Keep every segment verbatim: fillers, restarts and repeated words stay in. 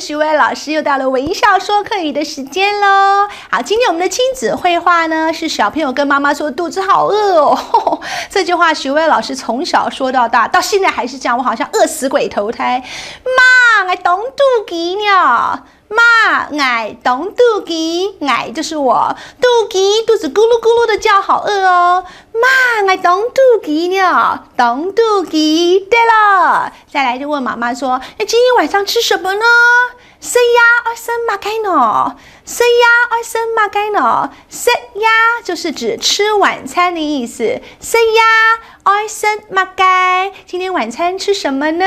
徐薇老师又到了微笑说客语的时间喽。好，今天我们的亲子会话呢，是小朋友跟妈妈说肚子好饿哦。这句话徐薇老师从小说到大，到现在还是这样，我好像饿死鬼投胎。妈，我当肚饥呢。妈，我当肚饥，我就是我，肚饥，肚子咕噜咕噜的叫，好饿哦。妈，我当肚饥呢，当肚饥。对了，再来就问妈妈说，那今天晚上吃什么呢？食夜愛食麼个呢？食夜愛食麼个呢？食夜就是指吃晚餐的意思。食夜愛食麼个？今天晚餐吃什麼呢？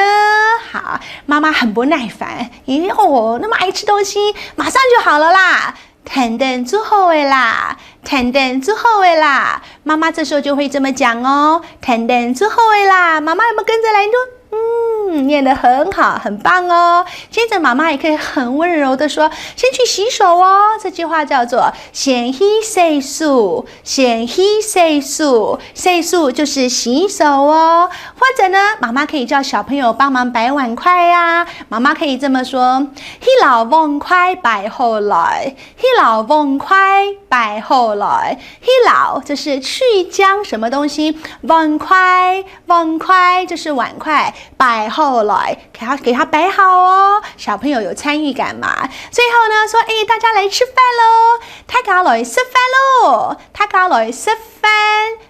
好，妈妈很不耐烦，咦哦，那么爱吃东西，马上就好了啦。 等等就好个啦，等等就好个啦。妈妈这时候就会这么讲哦，等等就好个啦。妈妈有没有跟着来念？嗯，念得很好，很棒哦。接着妈妈也可以很温柔的说，先去洗手哦。这句话叫做先去洗手，先去洗手，洗手就是洗手哦。或者呢，妈妈可以叫小朋友帮忙摆碗筷呀。妈妈可以这么说：去摎碗筷摆好来。 去摎碗筷摆好来。去摎就是去将什么东西，碗筷，碗筷就是碗筷，摆好来，给它，给它摆好哦。小朋友有参与感嘛。最后呢，说，哎，大家来吃饭喽，大家来食饭喽，大家来食饭，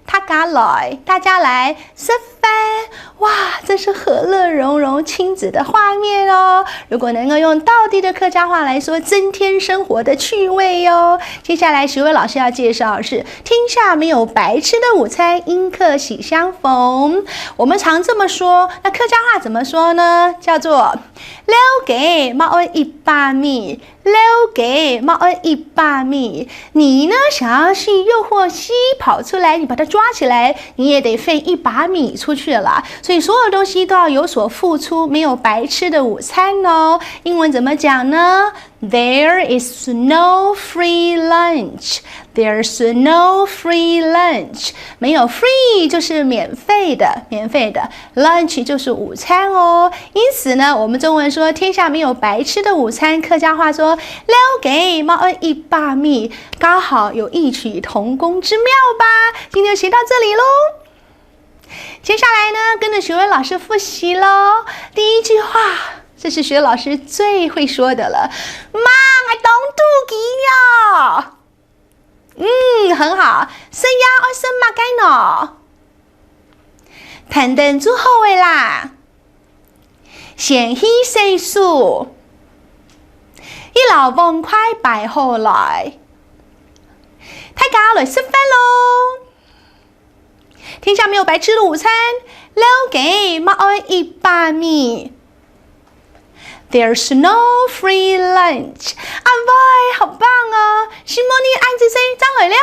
大家来，大家来食饭。哇，真是和乐融融亲子的画面哦。如果能够用道地的客家话来说，增添生活的趣味哦。接下来，徐薇老师要介绍的是天下没有白吃的午餐，因客喜相逢。我们常这么说，那客家话怎么说呢？叫做了解么爱一把米， 了解么爱一把米。你呢，想要去诱惑鸡跑出来，你把它抓起来，你也得费一把米出去了啦。所以所有东西都要有所付出，没有白吃的午餐哦。英文怎么讲呢？There is no free lunch. There's no free lunch. 没有 free 就是免费的，免费的。 lunch 就是午餐哦。因此呢，我们中文说天下没有白吃的午餐，客家话说了解么爱一把米，刚好有异曲同工之妙吧。今天就学到这里喽。接下来呢，跟着徐薇老师复习喽。第一句话，这是徐薇老师最会说的了。妈，我当肚饥了。 嗯，很好。食夜愛食麼个呢？等等就好个啦。先去洗手，去摎碗筷擺好來。大家來食飯囉！天下沒有白吃的午餐，了解麼愛一把米。 There's no free lunch. 阿威，好棒哦！承蒙你，恁仔細，正來尞。